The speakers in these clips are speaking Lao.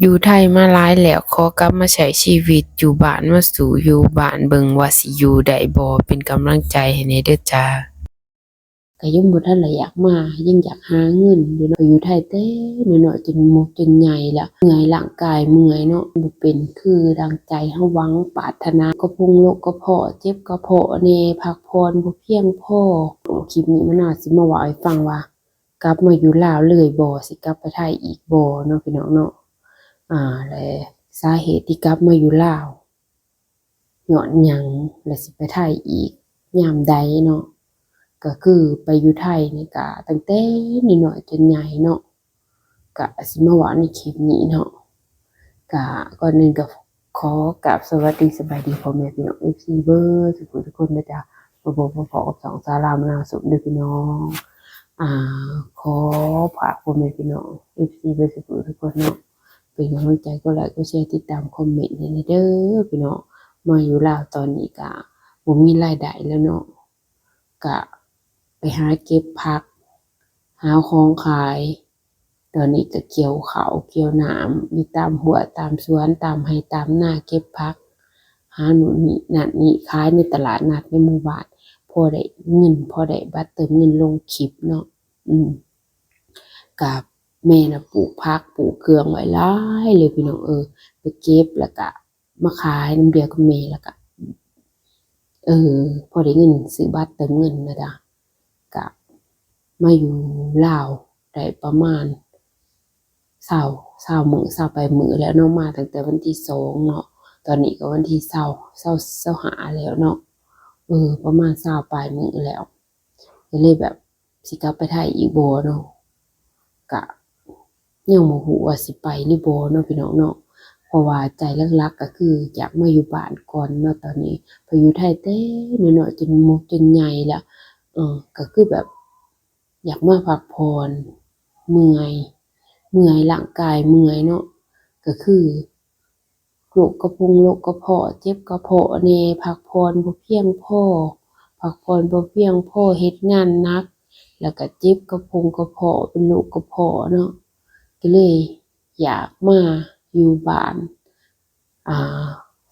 ຢູ່ໄທມາຫຼາຍແລ້ວ ຂໍກັບມາໃຊ້ຊີວິດຢູ່ບ້ານ ມາສູ້ຢູ່ບ້ານເບິ່ງວ່າຊິຢູ່ໄດ້ບໍ່ ເປັນກຳລັງໃຈໃຫ້ແດ່ເດີ້ຈ້າ. ກະຍັງບໍ່ທັນລະຢາກມາ ຍັງຢາກຫາເງິນຢູ່ເນາະ. ໄປຢູ່ໄທແຕ່ນ້ອຍໆ ຈົນໝົດ ຈົນໃຫຍ່ແລ້ວ ເມື່ອຍ ຮ່າງກາຍເມື່ອຍເນາະ ບໍ່ເປັນຄືດັ່ງໃຈເຮົາຫວັງປາດຖະໜາ ກະພົງໂລກກະເພາະ ເຈັບກະເພາະແດ່ ພັກຜ່ອນບໍ່ພຽງພໍ. ຄລິບນີ້ມະນາວຊິມາເວົ້າໃຫ້ຟັງວ່າ ກັບມາຢູ່ລາວເລີຍບໍ່ ຊິກັບໄປໄທອີກບໍ່ເນາະ ພີ່ນ້ອງເນາະ. ອາ ແລະ ສາເຫດທີ່ກັບມາຢູ່ລາວ ຍ້ອນຫຍັງ ແລະ ຊິໄປໄທອີກຍາມໃດເນາະ. ກະຄືໄປຢູ່ໄທນີ້ກະຕັ້ງແຕ່ນ້ອຍໆ ຈົນໃຫຍ່ເນາະ ກະຊິມາເວົ້າໃນຄລິບນີ້ເນາະ. ກະກ່ອນອື່ນກະຂໍກາບສະຫວັດດີສະບາຍດີພໍ່ແມ່ພີ່ນ້ອງເອັຟຊີເບິດສູ່ຜູ້ທຸກຄົນເດີ້ຈ້າ. ມາພົບມາພໍ້ກັບຊ່ອງສາວລາວມະນາວສົມເດີ້ພີ່ນ້ອງ. ອາ ຂໍຝາກພໍ່ແມ່ພີ່ນ້ອງເອັຟຊີເບິດສູ່ຜູ້ທຸກຄົນເນາະ ເປັນກຳລັງໃຈ ກົດໄລ ກົດແຊ ຕິດຕາມ ຄອມເມັນໃຫ້ແດ່ເດີ້ພີ່ນ້ອງ. ມາຢູ່ລາວຕອນນີ້ກະບໍ່ມີລາຍໄດ້ແລ້ວເນາະ ກະໄປຫາເກັບຜັກ ຫາຂອງຂາຍ. ຕອນນີ້ກະກ່ຽວເຂົ້າກ່ຽວນ້ຳຢູ່ຕາມຮົ້ວຕາມສວນ ຕາມໄຮ່ຕາມນາ ເກັບຜັກ ຫາໂນ່ນນີ້ນັ້ນນີ້ ຂາຍໃນຕະຫຼາດນັດໃນໝູ່ບ້ານ ພໍໄດ້ເງິນ ພໍໄດ້ບັດເຕີມເງິນລົງຄລິບເນາະ. ອືມ ກະແມ່ນະປູກຜັກປູກເຄື່ອງໄວ້ຫຼາຍເລີຍພີ່ນ້ອງເອີຍ ໄປເກັບແລ້ວກະ ມາຂາຍນຳດຽວກັບແມ່ ແລ້ວກະ ເອີ ພໍໄດ້ເງິນຊື້ບັດເຕີມເງິນນະຈ້າ. ກະມາຢູ່ລາວໄດ້ປະມານຊາວ ຊາວມື້ ຊາວປາຍມື້ແລ້ວເນາະ ມາຕັ້ງແຕ່ວັນທີສອງເນາະ ຕອນນີ້ກະວັນທີຊາວ ຊາວ ຊາວຫ້າແລ້ວເນາະ ເອີ ປະມານຊາວປາຍມື້ແລ້ວ ກະເລີຍແບບ ຊິກັບໄປໄທອີກບໍ່ເນາະ ກະຍັງບໍ່ຮູ້ວ່າຊິໄປຫຼືບໍ່ເນາະ ພີ່ນ້ອງເນາະ. ເພາະວ່າໃຈຫຼັກໆ ກະຄືຢາກມາຢູ່ບ້ານກ່ອນເນາະ ຕອນນີ້ ເພາະຢູ່ໄທແຕ່ນ້ອຍໆ ຈົນໝົດ ຈົນໃຫຍ່ແລ້ວ ເອີ ກະຄືແບບຢາກມາພັກຜ່ອນ ເມື່ອຍ ເມື່ອຍ ຮ່າງກາຍເມື່ອຍເນາະ ກະຄື ໂລກກະພົງໂລກກະເພາະ ເຈັບກະເພາະແດ່ ພັກຜ່ອນບໍ່ພຽງພໍ ພັກຜ່ອນບໍ່ພຽງພໍ ເຮັດງານໜັກ ແລ້ວກະເຈັບກະພົງກະເພາະ ເປັນໂລກກະເພາະເນາະ ກະເລີຍຢາກມາຢູ່ບ້ານ ອາ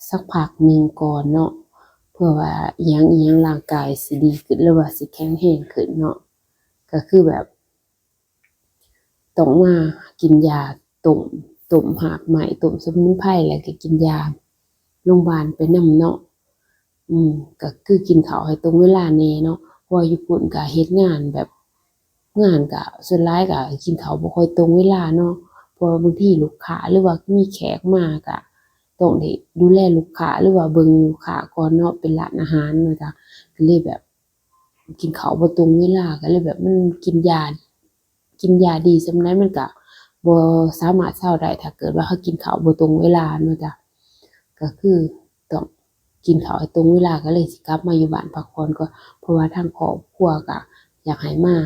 ສັກພັກໜຶ່ງກ່ອນເນາະ ເພື່ອວ່າອີ່ຫຍັງອີ່ຫຍັງຮ່າງກາຍຊິດີຂຶ້ນ ຫຼືວ່າຊິແຂງແຮງຂຶ້ນເນາະ ກະຄືແບບ ຕ້ອງມາກິນຢາຕົ້ມ ຕົ້ມຮາກໄມ້ ຕົ້ມສະໝຸນໄພ ແລ້ວກະກິນຢາໂລງບານໄປນຳເນາະ. ອືມ ກະຄືກິນເຂົ້າໃຫ້ຕົງເວລາແດ່ເນາະ ເພາະວ່າຢູ່ພຸ້ນກະເຮັດງານແບບ ງານກະສ່ວນຫຼາຍກະກິນເຂົ້າບໍ່ຄ່ອຍຕົງເວລາເນາະ ເພາະວ່າບາງທີລູກຄ້າ ຫຼືວ່າມີແຂກມາກະຕ້ອງໄດ້ດູແລລູກຄ້າ ຫຼືວ່າເບິ່ງລູກຄ້າກ່ອນເນາະ ເປັນຮ້ານອາຫານເນາະຈ້າ ກະເລີຍແບບ ກິນເຂົ້າບໍ່ຕົງເວລາ ກະເລີຍແບບມັນກິນຢາ ກິນຢາດີສ່ຳໃດມັນກະບໍ່ສາມາດເຊົາໄດ້ ຖ້າເກີດວ່າເຮົາກິນເຂົ້າບໍ່ຕົງເວລາເນາະຈ້າ. ກະຄືຕ້ອງກິນເຂົ້າໃຫ້ຕົງເວລາ ກະເລີຍຊິກັບມາຢູ່ບ້ານພັກຜ່ອນກ່ອນ ເພາະວ່າທາງຄອບຄົວກະຢາກໃຫ້ມາ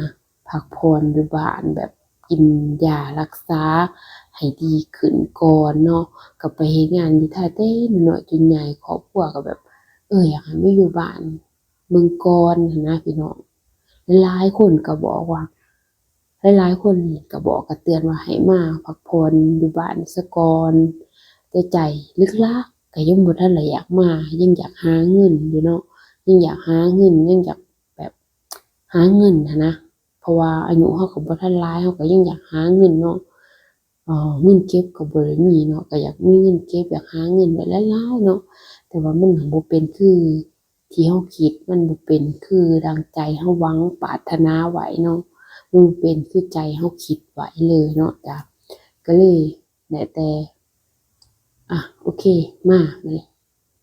ພັກຜ່ອນຢູ່ບ້ານ ແບບກິນຢາລັກສາໃຫ້ດີຂຶ້ນກ່ອນເນາະ. ກະໄປເຮັດງານຢູ່ໄທແຕ່ນ້ອຍຈົນໃຫຍ່ ຄອບຄົວກະແບບ ເອີ ຢາກໃຫ້ມາຢູ່ບ້ານ ເບິ່ງກ່ອນຫັ້ນນະພີ່ນ້ອງ. ຫຼາຍໆຄົນກະບອກວ່າ ຫຼາຍໆຄົນກະບອກກະເຕືອນວ່າໃຫ້ມາພັກຜ່ອນຢູ່ບ້ານສາກ່ອນ ແຕ່ໃຈລຶກໆກະຍັງບໍ່ທັນລະຢາກມາ ຍັງຢາກຫາເງິນຢູ່ເນາະ ຍັງຢາກຫາເງິນ ຍັງຢາກແບບຫາເງິນຫັ້ນນະ ເພາະວ່າອາຍຸເຮົາກະບໍ່ທັນຫຼາຍ ເຮົາກະຍັງຢາກຫາເງິນເນາະ. ເອີ ເງິນເກັບກະບໍ່ໄດ້ມີເນາະ ກະຢາກມີເງິນເກັບ ຢາກຫາເງິນໄວ້ຫຼາຍໆເນາະ ແຕ່ວ່າມັນບໍ່ເປັນຄືທີ່ເຮົາຄິດ ມັນບໍ່ເປັນຄືດັ່ງໃຈເຮົາຫວັງປາດຖະໜາໄວ້ເນາະ ມັນບໍ່ເປັນຄືໃຈເຮົາຄິດໄວ້ເລີຍເນາະຈ້າ. ກະເລີຍໄດ້ແຕ່ ອະ ໂອເຄ ມາ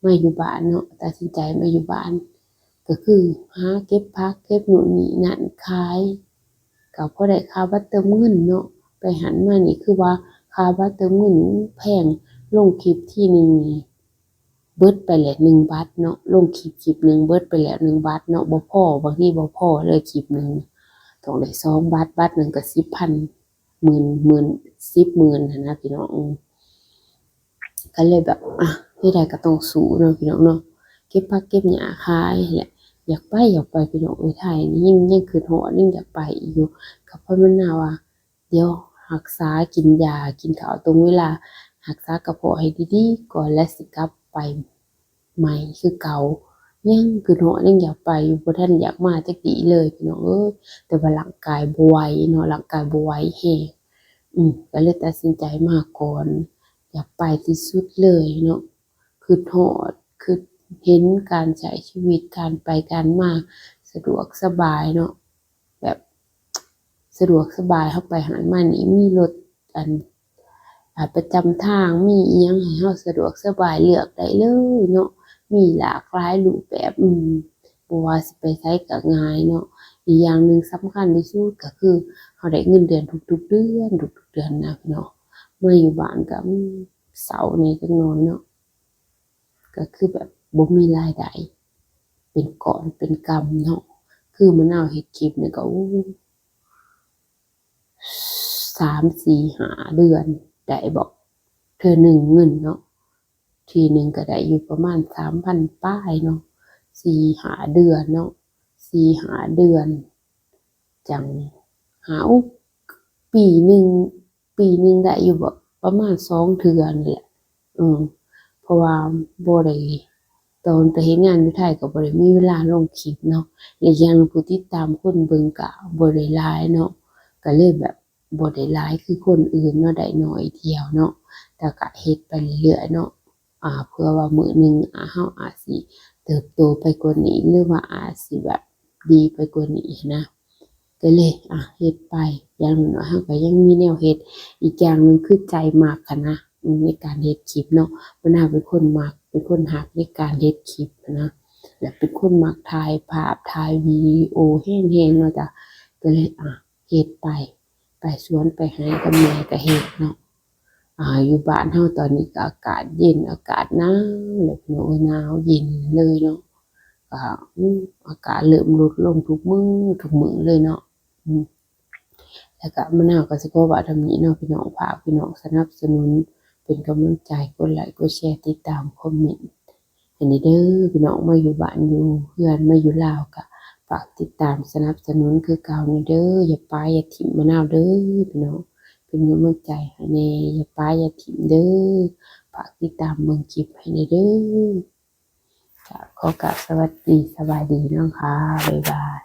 ມາຢູ່ບ້ານເນາະ ຕັດສິນໃຈມາຢູ່ບ້ານ ກະຄືຫາເກັບຜັກເກັບໂນ່ນນີ້ນັ້ນຂາຍ ກະພໍໄດ້ຄ່າບັດເຕີມເງິນເນາະ. ໄປຫັ້ນມານີ້ຄືວ່າຄ່າບັດເຕີມເງິນແພງ ລົງຄລິບທີໜຶ່ງນີ້ເບິດໄປແລ້ວໜຶ່ງບາດເນາະ ລົງຄລິບ ຄລິບໜຶ່ງເບິດໄປແລ້ວໜຶ່ງບາດເນາະ ບໍ່ພໍ ບາງທີບໍ່ພໍເລີຍ ຄລິບໜຶ່ງຕ້ອງໄດ້ສອງບາດ ບາດໜຶ່ງກະສິບພັນ ໝື່ນ ໝື່ນ ສິບໝື່ນຫັ້ນນະພີ່ນ້ອງ. ກະເລີຍແບບ ອະ ເຮັດໄດ້ກະຕ້ອງສູ້ເນາະພີ່ນ້ອງເນາະ ເກັບຜັກເກັບຫຍ້າຂາຍແຫຼະ. ຢາກໄປ ຢາກໄປພີ່ນ້ອງເອີຍ ໄທນີ້ຍັງ ຍັງຄຶດຮອດ ຍັງຢາກໄປອີກຢູ່ ກະພາວະນາວ່າ ດຽວຮັກສາ ກິນຢາ ກິນເຂົ້າຕົງເວລາ ຮັກສາກະເພາະໃຫ້ດີໆກ່ອນ ແລະ ຊິກັບໄປໃໝ່ຄືເກົ່າ. ຍັງຄຶດຮອດ ຍັງຢາກໄປຢູ່ ບໍ່ທັນຢາກມາຈັກດີ້ເລີຍ ພີ່ນ້ອງເອີຍ. ແຕ່ວ່າຮ່າງກາຍບໍ່ໄຫວເນາະ, ຮ່າງກາຍບໍ່ໄຫວແຮງ. ອືມ ກໍເລີຍຕັດສິນໃຈມາກ່ອນ, ຢາກໄປທີ່ສຸດເລີຍເນາະ. ຄຶດຮອດ ຄຶດເຫັນການໃຊ້ຊີວິດ, ການໄປການມາສະດວກສະບາຍເນາະ, ແບບສະດວກສະບາຍ. ເຮົາໄປຫັ້ນມານີ້ ມີລົດ ອັນ ອ່າ ປະຈຳທາງ, ມີອີ່ຫຍັງໃຫ້ເຮົາສະດວກສະບາຍ ເລືອກໄດ້ເລີຍເນາະ, ມີຫຼາກຫຼາຍຮູບແບບ. ອືມ ບໍ່ວ່າຊິໄປໃສກໍງ່າຍເນາະ. ອີກຢ່າງໜຶ່ງສຳຄັນທີ່ສຸດກໍຄື ເຮົາໄດ້ເງິນເດືອນທຸກໆເດືອນ, ທຸກໆເດືອນນະພີ່ນ້ອງ. ມາຢູ່ບ້ານກໍ ອືມ ເສົ້າແດ່ຈັກໜ້ອຍເນາະ, ກໍຄືແບບບໍ່ມີລາຍໄດ້ເປັນກອບເປັນກຳເນາະ. ຄືມະນາວເຮັດຄລິບນີ້ກໍ ໂອ້ ສາມ ສີ່ ຫ້າເດືອນໄດ້ບໍ ເທື່ອໜຶ່ງເງິນເນາະ, ທີໜຶ່ງກໍໄດ້ຢູ່ປະມານສາມພັນປາຍເນາະ, ສີ່ຫ້າເດືອນເນາະ, ສີ່ຫ້າເດືອນ ຈັ່ງຫາ ໂອ້ ປີໜຶ່ງ ປີໜຶ່ງໄດ້ຢູ່ບໍ ປະມານສອງເທື່ອນີ້ແຫຼະ. ເອີ ເພາະວ່າບໍ່ໄດ້ ຕອນໄປເຮັດງານຢູ່ໄທກໍບໍ່ໄດ້ມີເວລາລົງຄລິບເນາະ, ແລະ ຢ່າງຜູ້ຕິດຕາມຄົນເບິ່ງກໍບໍ່ໄດ້ຫຼາຍເນາະ, ກໍເລີຍແບບບໍ່ໄດ້ຫຼາຍຄືຄົນອື່ນເນາະ, ໄດ້ໜ້ອຍດຽວເນາະ, ແຕ່ກໍເຮັດໄປເລື້ອຍໆເນາະ. ອ່າ ເພື່ອວ່າມື້ໜຶ່ງ ອ່າ ເຮົາອາດຊິເຕີບໂຕໄປກວ່ານີ້ ຫຼືວ່າອາດຊິແບບດີໄປກວ່ານີ້ນະ. ກໍເລີຍ ອ່າ ເຮັດໄປ, ຢ່າງໜ້ອຍໆເຮົາກໍຍັງມີແນວເຮັດ. ອີກຢ່າງໜຶ່ງຄືໃຈມັກຫັ້ນນະ ໃນການເຮັດຄລິບເນາະ, ມະນາວເປັນຄົນມັກ ເປັນຄົນຮັກໃນການເຮັດຄລິບຫັ້ນນະ, ແລະ ເປັນຄົນມັກຖ່າຍພາບ ຖ່າຍວິດີໂອແຮງໆເນາະຈ້ະ. ກໍເລີຍ ອ່າ ເຮັດໄປ, ໄປສວນໄປໄຮ່ກັບແມ່ກໍເຮັດເນາະ. ອ່າ ຢູ່ບ້ານເຮົາຕອນນີ້ກໍອາກາດເຢັນ ອາກາດໜາວແຫຼະພີ່ນ້ອງເອີຍ, ໜາວເຢັນເລີຍເນາະ. ກໍ ອືມ ອາກາດເລີ່ມຫຼຸດລົງທຸກມື້ ທຸກມື້ເລີຍເນາະ. ອືມ ແລ້ວກໍມະນາວກໍຊິຂໍເວົ້າເທົ່ານີ້ເນາະພີ່ນ້ອງ, ຝາກພີ່ນ້ອງສະໜັບສະໜູນເປັນກຳລັງໃຈ ກົດໄລ ກົດແຊ ຕິດຕາມ ຄອມເມັນ ໃຫ້ແດ່ເດີພີ່ນ້ອງ. ມາຢູ່ບ້ານຢູ່ເຮືອນ ມາຢູ່ລາວກະຝາກຕິດຕາມສະໜັບສະໜູນຄືເກົ່າແດ່ເດີ. ຢ່າປະຢ່າຖິ້ມມະນາວເດີພີ່ນ້ອງ, ເປັນກຳລັງໃຈໃຫ້ແດ່, ຢ່າປະຢ່າຖິ້ມເດີ. ຝາກຕິດຕາມເບິ່ງຄລິບໃຫ້ແດ່ເດີ. ກະຂໍກາບສະຫວັດດີ ສະບາຍດີເນາະຄ່ະ. ບາຍບາຍ.